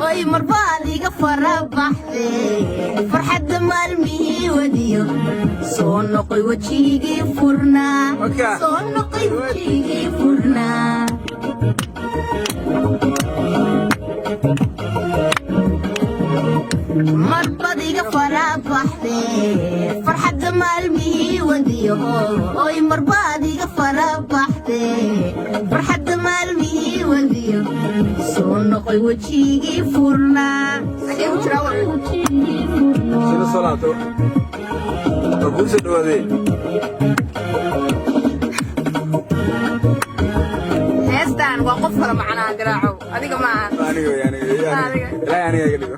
Oy, marbaad iga farabaxde, farxadda maalmihii wadiyo, soo noqoy wejigii furnaa. Okay. Soo noqoy wejigii furnaa. Marbad iga farabaxde, farxadda maalmihii wadiyo, oy, marbaad iga farabaxde, farxadda maalmihii wadiyo, soo noqoy wejigii furnaa. Xagee ku jiraa war? Sina soo laabto. Waa kuu soo dhawaadee. Heestan waa qof kale macnaa, Garaacow, adiga ma aha. Aniga wey, aniga wey, aniga. Adiga. Ilaahay aniga iga dhigo.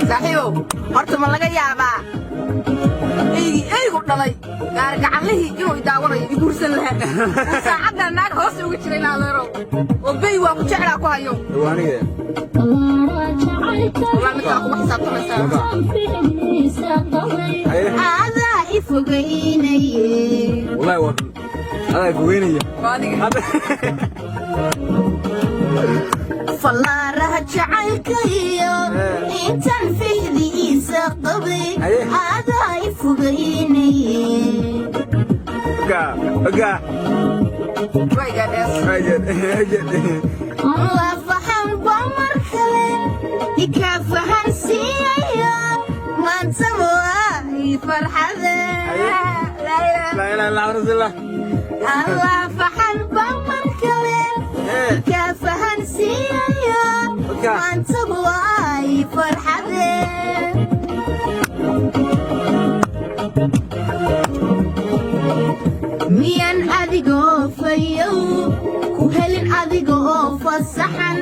Saaxiibow, horta ma laga yaabaa eygii eygu dhalay gaargacanlihii inuu idaawanayo, i guursan lahaa, uu saacaddan naag hoos uga jira in adeerow oo bey waa ku jeclaa ku hayo? Waa aniga. Walaa mid kale kuma xisaabtamaysaa. Haye. Aadaa i fogaynaye. Wallahi waa run. Adaa fogeynaya. Waa adiga. Fallaaraha jacaylka iyo intaan fihdiisa qabay, Haye. aadaa i fogaynaye. Oga, oga. Waa igaadhees. Haye, haye. Laafahan baa mar kale ikaa fahansiiyaya, maantaba waa ii farxade. Laa ilaaha illa Allah rasuulillah. Laafahan baa mar kale ikaa fahansiiyaya, maantaba waa ii farxade. Miyaan adigoo fayow ku helin, adiga oo fasaxan?